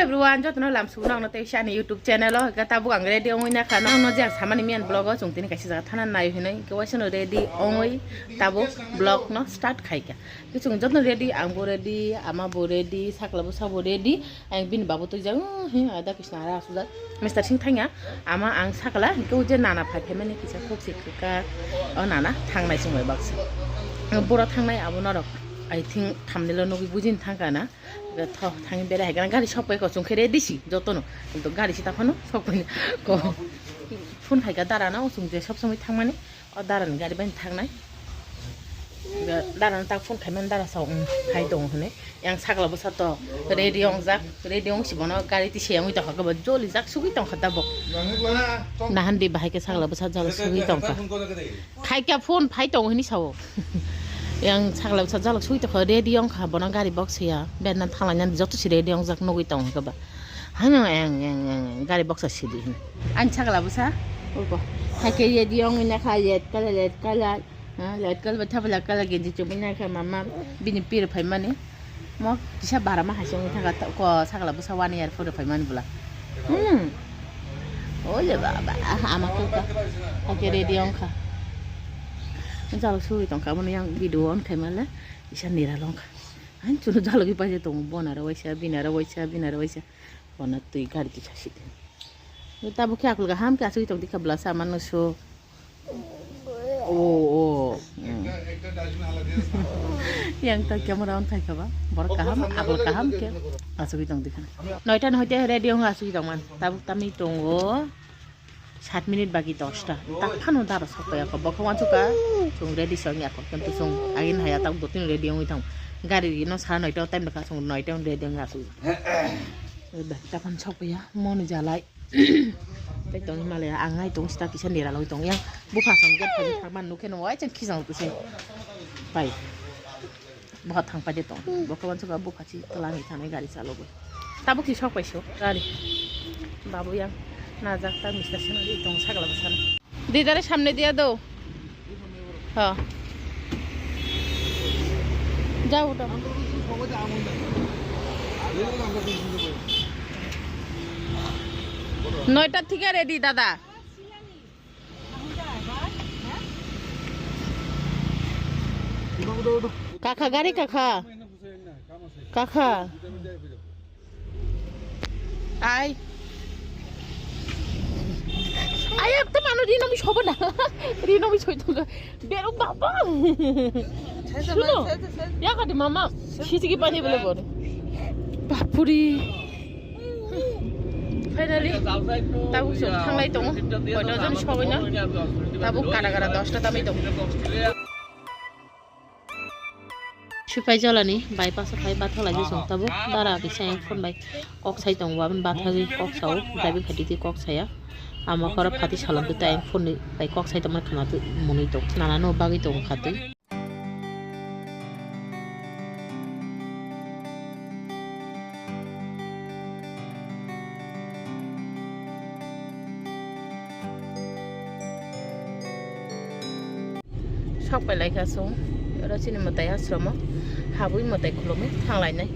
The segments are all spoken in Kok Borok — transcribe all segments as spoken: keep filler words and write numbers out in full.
Everyone, jotono lam subo nokno tei ani YouTube channel o, hwnkhe tabuk ang ready ongwi nakha, nokno je ang samani miyan vlog o, chwng tini kaisa jaga thana nai hinwi, hwnkhe waisano ready ongwi tabuk vlog no start khaikha. Hwnkhe chwng jotono ready, ang bo ready, ama bo ready, sakla bwsa bo ready, ang bini babu twijak, uh, hi, ada kisna ara asujak, Mister Singh thangya, ama ang sakla, hwnkhe o je nana phai phaimani kisa kok se kwkar, o nana thangnai chwng bai baksa. Boro thangnai abo norok, I think, thumbnail o nugwi bujini thangkha na. Tho, thangwi berai hai gana gari sok pai ko, chwng khe ready si jotono. Kintu gari si ta phano sok pai ko. Phone khai kha dara no, chwng je sob somoi thangmani. O dara ni gari bai thangnai. Dara no ta phone khai mani, dara sa, um, hai tong hwnwi. Yang sakla bwsa to ready ong jak, ready ong si bono gari ti se ongwi tong kha, joli jak sugwi tong kha ta bo. Nahan di bahai khe sakla bwsa jala sugwi tong kha. Khaikya phone phai tongo hinwi sao. Yang sakla bwsa jalak sui tongkha, ready wngkha, bono gari box ya. Berna thanglainani joto si ready wngjak nugwi tongkha ba. Haino yang, yang, yang, yang, gari box sidi hin. Ani sakla bwsa, ulko. Khaikya ready wngwi nakha, red colour, red colour. Ha, red colour ba tha black colour genji chumui nakha mama. Bini pir phaimani. Mo kisa bara ma hai se wngwi thangkha, ko sakla bwsa one year pore phaimani bwla. Hmm. Ole baba, ah, ama khe ka. Hakhe ready wngkha. Jalo sugwi tongkha, abono yang video on khaimale, kisa nira longkha. Ang chwngno jalogwi paijak tongo, bona aro waisa, bini aro waisa, bini aro waisa. Bona twi gari twi sasi. Tabuk khe akul kaham khe asugwi tongdi kha bwla sama nusu. Oh, oh. Hmm. Yang ta camera on thai kha ba. Borok kaham, abol kaham khe. Asugwi tong dikha. Noita ni hoite ready ong asugwi tong man. Tabuk tami tongo. Sat minute bagi dosta. Tak phano daro sok ya ko. Bokha wansu ka. Chung ready song ya ko. Kintu chung agin haya tak dutin ready ong thang. Gari no sa noita time ka chung noita ready ong asugwi. Bai, tapan sok ya. Moni jalai. Tei tong himale ang nai tong sita kisa nira loi tong yang bupha song gate phai thangma nukhe no wai chang khijang tuse pai bokha thang pai de tong bokha wansa ka bupha chi twlang ni thanai gari chalo bo tabuk si sok pai so gari babu yang najak ta Mister Sena di tong sagla bwsana di dare samne dia do ha jao uto noita thike ready dada kakha gari kakha kakha ai ai ekta manu rino mi sobo na rino mi soi thongkha Bero baba. Suno. Ya kati mama. Sisi ki pani bole bor. Bapuri. Finally. Tabu so thanglai tongo. Koyta jon sogoi na. Tabu kara kara dosta tamai tongo. Sipai jolani bypass o phai bathak lai song tabuk dara kisa yang phone bai kok sai tongo aboni bathagwi kok sao driver khaidi twi kok saya ama khoro phati salam twi tayang phone ni bai kok sai tongmani khana twi mwnwi tong nana no bagwi tong kha twi. Sok pai lai kha chwng, oro chini mwtai ashram o habwi mwtai khulumwi thang lainai.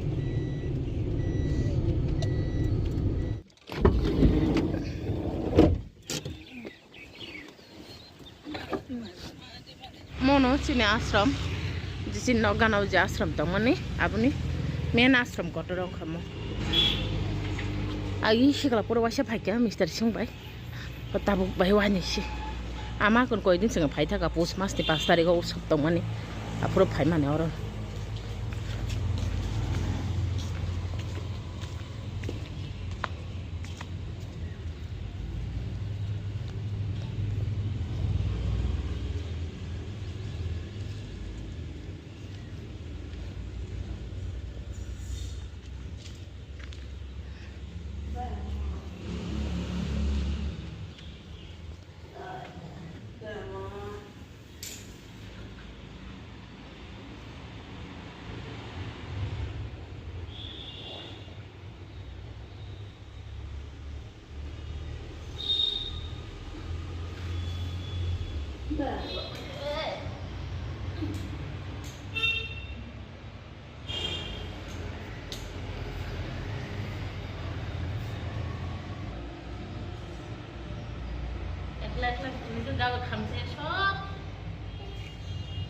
Mono chini ashram, je chini nok gana o je ashram tongmani, aboni main ashram kotor wngkha mo. Agi sikla poro waisa phaikha Mister Singh bai. Tabuk bai wani si. Ama kon koi din swngo phai thaka pus mas ni pas tarikh o usop tongmani. Aphuru phai mani oro. Lak lak tumi to gawa khamse sob.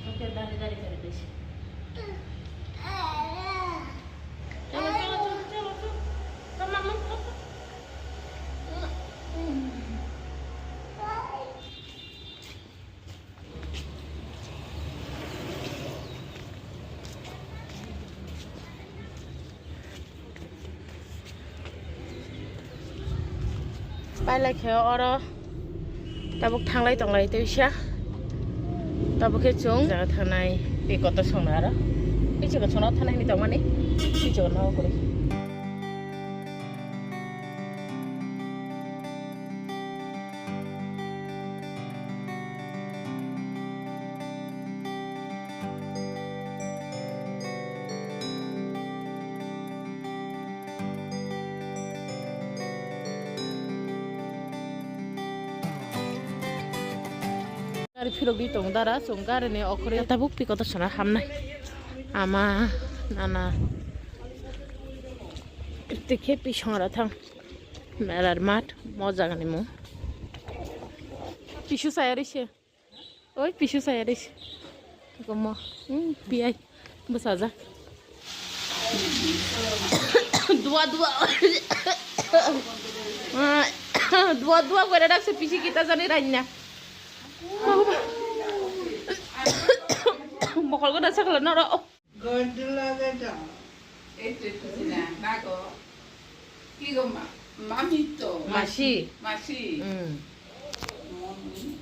Oke, dari dari dari desi. Chalo, chalo, chalo, chalo, chalo. Come on, come on. Pailai khe oro tabuk thanglai tonglai tei sa. Tabuk khe chwng jaga thangnai tei kotor songno aro. Tei chwng songno thangnai hinwi tongmani. Tei chwng no kwrwi. Gari phirogwi tongo dara, chwng gari ni okhorwi tabuk twi kotor sana hamnai. Ama, nana. Tei khe pisong aro thang. Melar mat, mo jaga ni mung. Pisu saya ri se. Oi, pisu saya ri se. Komo. Hmm, piyai. Bwsajak. Dua, dua. Dua, dua, kore dak se pisi kita jani raina. Bokol ko da sakla noro. Gondolaga da. Ei, tui kuchina, nago. Kigo ma-, mami to. Masi. Masi. Mm. Mami.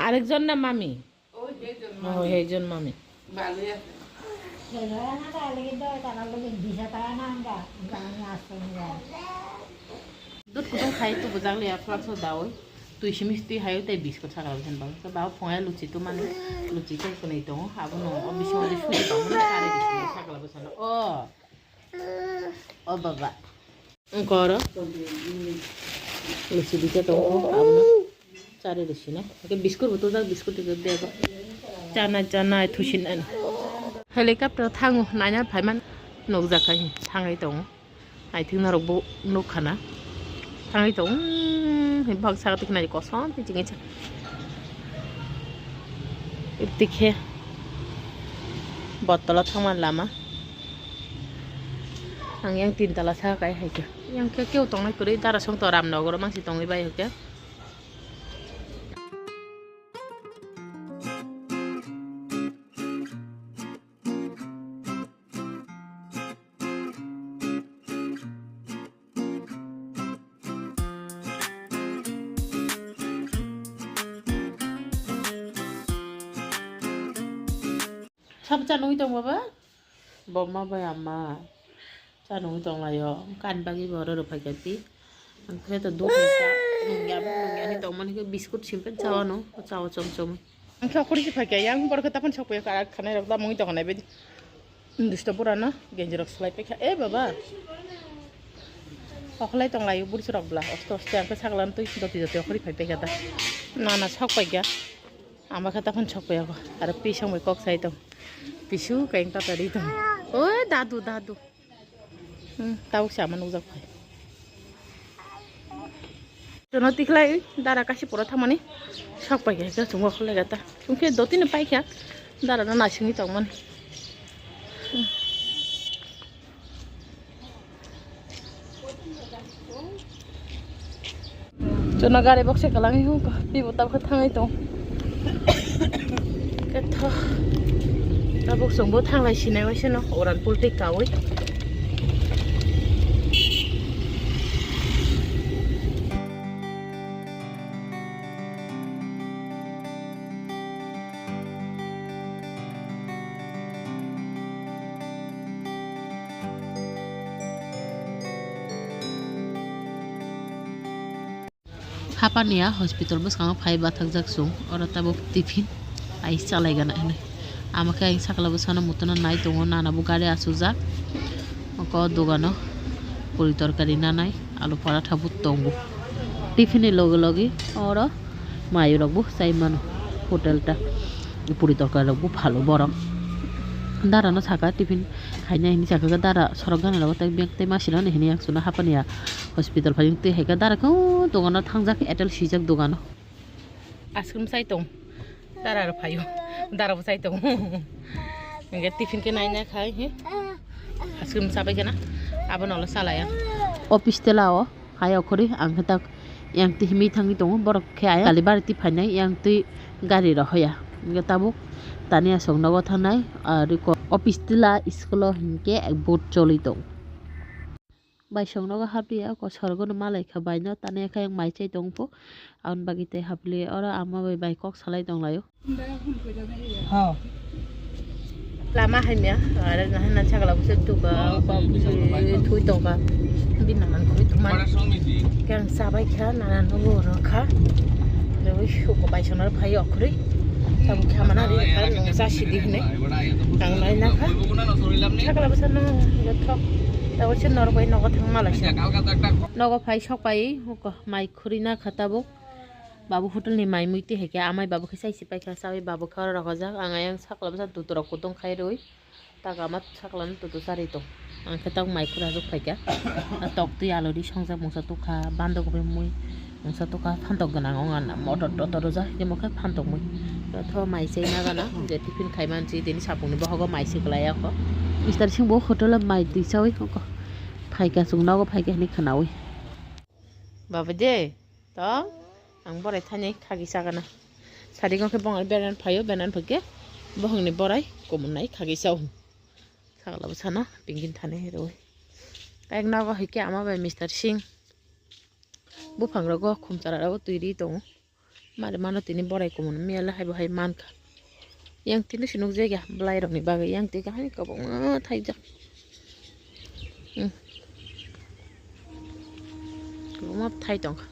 Arekjon na mami? Oh, hejon mami. Oh, hejon mami. Balai ase. Hejon na ta lagi do, ta lagi bisa ta na anda, anda ni asung ya. Dut kutung khai tu bujak liya, flask o dawi. Twi simi twi hayo tei biskut sakla bwsani bagwi. Khe baba phungai luchi tumani, luchi tei kwnwi tongo. Abono o bisingo tei suri tongmani karwi bisingo sakla bwsano. O. O baba. Wngkha oro. Luchi duita tongo, abono. Chari luchi na. Khe biskut bo tujak, biskut tujak bego. Chana, chana, thusin ani. Helicopter thango, naina phaiman nukjak khai thangwi tongo. Naithok norok bo nukha na. Thangwi tong, umm, bak saka tikna kosom, tikhe. Tikhe. Botolo thangma lama. Ang yang tin tala saka kai hai khe. Yang khe keu tongnai kwrwi, dara song to Ramnagar o mangsi tongwi bai hai khe. Sabo cha nugwi tong baba? Boma bai ama cha nugwi tong laio. Kani bagwi bo oro rw phaikha pi. Ang khe to duk ni cha nungya, nungya ni tongmani khe biskut simpen chawano, chawa chom chom. Ang khe okhorsi phaikha, yang borok khe taphano sokpaiya, karak khanai rok da mungwi tong nai bedi. Dusto bura no genji rok slai paikha. E baba. Okhlai tong laio buri rok bla. Oste oste ang khe sakla twi doti doti okhori phai paikha da. Nana sok paikha. Ama khe taphano sok paiya ko. Aro pi song bai kok sai tong. Pisu kain kata ri tong. Oi dadu, dadu. Hmm, tabuk sama nukjak phai. Jono tikhlai dara kaisa pura thangmani sok paikha khe chwng okhorlai gata. Chwng khe dotino paikha dara no naisingwi tongmani. Hmm. Jono gari bokse kwlangwi hwnka, teibo tabukhe thangwi tong. Khe tho, tabuk chwngbo thanglai sinai waisano, uran pulti kawi. Hapania hospital bwskango phai bathakjak chwng, oro tabuk tiffin ai chalaigana hinwi. Ama khe ang sakla bwsano mutono nai tongo, nana bo gari achukjak. Oko dogano puri torkari nanai, alu paratha bo tongo. Tiffin ni loge loge oro mairok bo chai mano hotel ta. Puri torkari rok bo phalo borok. Dara no saka tiffin khaina hinwi saka dara sorok gana rogo tei bag tei masirok hinwi yaksuna hapania hospital phai twi hai khe dara khe o dogano thangjak Airtel swijak dogano. Ice cream sai tong. Dara ro phayo. Dara bo sai tong. Hingke tiffin ke nai nai khai he. Ice cream sabai kena. Abo nolo salaya. Office tela o. Hai okhori ang khe tak yang twi himwi thangwi tongo, borok khe ayang kali bari twi phainai, yang twi gari rw hoya. Hingke tabuk tani aswk nogo thangnai, ah, riko office tila school o hingke board choli tong. Baisong nogo hapriya, oko sorgo no malai kha baino, tani khe yang mai chai tong pho, aboni bagwi tei hapli oro ama bai bai kok salai tong laio. Lama hai mia, are na na chakla busa tuka, upa busa thui toka. Bini nanan koi tuman. Kang sabai kha, nanan no bo ro kha. Re ui shuko bai sonar phai okhri. Tam kha mana ri kha, nung sa sidi hine. Tang nai na kha. Chakla busa no, yo thok. Tabo se nor bai nogo thang malai sa. Nogo phai sok pai, uko mai khuri na kha tabo. Babu hotel ni mai mui twi hai khe amai babu khe sai se paikha, saui babu khe oro rokojak. Ang ayang sakla bwsa duturok kutung khai rwi, tak ama sakla no tutu charwi tong. Ang khe tok mai khura rwk phaikha. A tok twi alu ri songjak mungsa tukha, bandok bai mui mungsa tukha, phantok gwnang ong ana motor totor rwjak, himo khe phantok mui. Tho mai se nagana je tiffin khai man si tini sapung ni bohogo mai se kwlai ya kho. Mister Singh bo hotel o mai twi chaui kho phaikha, chwng nogo phaikha hinwi khwnaui. Baba de. Tong, ang borai thani khagi sagana. Sari gokhe bong beran phaio, beran phage bohongni borai kumun nai khagi sao. Sagla bwsano pingin thani roi. Ek nogo hai khe ama bai Mister Singh. Buphang rogo khumchara rogo twi ri tongo. Mari mano tini borai kumun miyale hai bo hai mankha. Yang tini se nukjagya bwlairokni bagwi yang twi kahini kwbangma thaijak. Hmm. Kwbangma thai tongkha.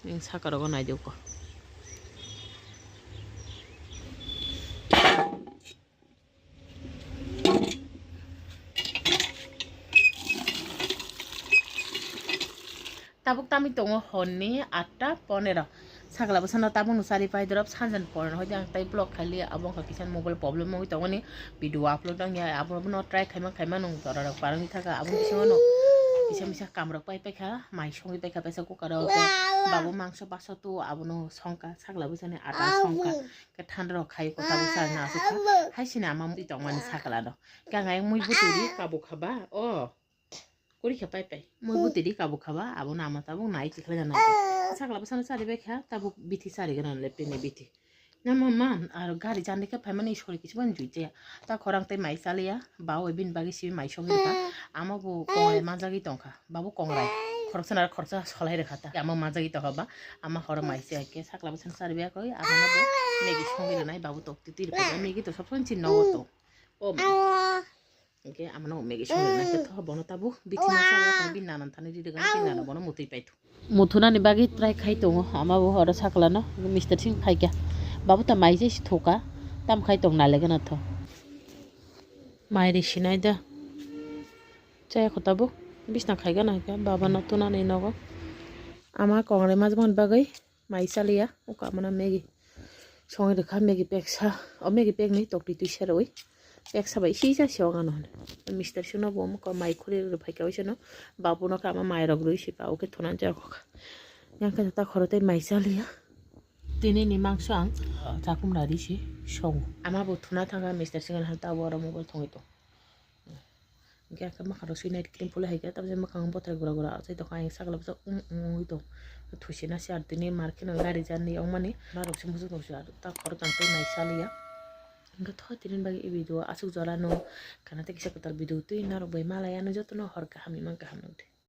Yang sakarogo naidi uko. Tabuk tami tongo honni atta ponero. Sakla bwsano tabukno chari pai dorop sanjani porno hoide ang tai vlog khailiya, abo wngkha kisa mobile problem wngwi tongmani, video upload wngya, abono try khaima khaima nwng jorarok parwngwi thaka, aboni bisingo no kisa misa kamrok pai paikha, mai songwi paikha pressure cooker o, tei babu mangso baso tu abono songkha, sakla bwsani atta songkha, khe thandarok khai kotha bwsa na asukha, hai sini ama mui tongmani sakla no, khe ang ayang mui buturi kabukha ba o. Kori khe pai pai. Moi butiri kabuk khaba, abo nama tabuk nai tikhlai jana. Sakla bwsano chari bai kha, tabuk bithi chari gana le pini bithi. Na mama, aro gari jandi khe phaimani sori kisu ban juiya. Ta khorang tei mai chaliya, ba oi bin bagi sibi mai sogwi kha. Ama bo kongrai manjagwi tongkha. Babu kongrai. Khoroksa na khoroksa solai rwkha ta. Ama manjagwi tongkha ba, ama horo mai se khe sakla bwsano chari bai koi, ama bo Maggie songwi rwnai, babu tok twi twi rwkha. Maggie to sob somoi chin nogo to. O ma. Hingke amano Maggie songwi rwna khe tho bono tabuk bithi masa ya khe bini nanan thani ri rwgano, bini nana bono mutwi paitho. Muthunani bagwi try khai tongo, ama bo oro sakla no Mister Singh phaikha. Babu ta mai jai si thoka, tam khai tong nai le gana tho. Mai ri sinai da. Chaya kho tabuk bisna khai gana khe baba no tunani nogo. Ama kongrai majmani bagwi mai chaliya, uka amano Maggie songwi rwkha, Maggie peksa, o Maggie pekni tokti twi serwi peksa bai sisa se ongano hwnwi. Mister Singh no bo omo mai khuri rw phaikha, oisano babu no khe ama mai rok rwi si pa, o khe thunani chaya kho kha. Yang khe ta khoro tei mai chaliya. Tini ni mangso ang, ah, chakum rari si songo. Ama bo thuna thangkha Mister Singh han ta bo oro mobile thongwi tong. Hingke ang khe mwkhang rok swinai cream phulwi hai khe, tabuk je mwkhang bwthai gura gura achai tongkha, ang sakla bwsa um um ungwi tong. Thusi na si ar tini mar kheno gari journey ongmani, norok se muchung tong si ar ta khoro tang tei nai chaliya. Hingke tho tini bagwi e video aswk jora no, khana tei kisa kwtal video twi norok bai malaya no jotono hor kaham imang kaham nang di.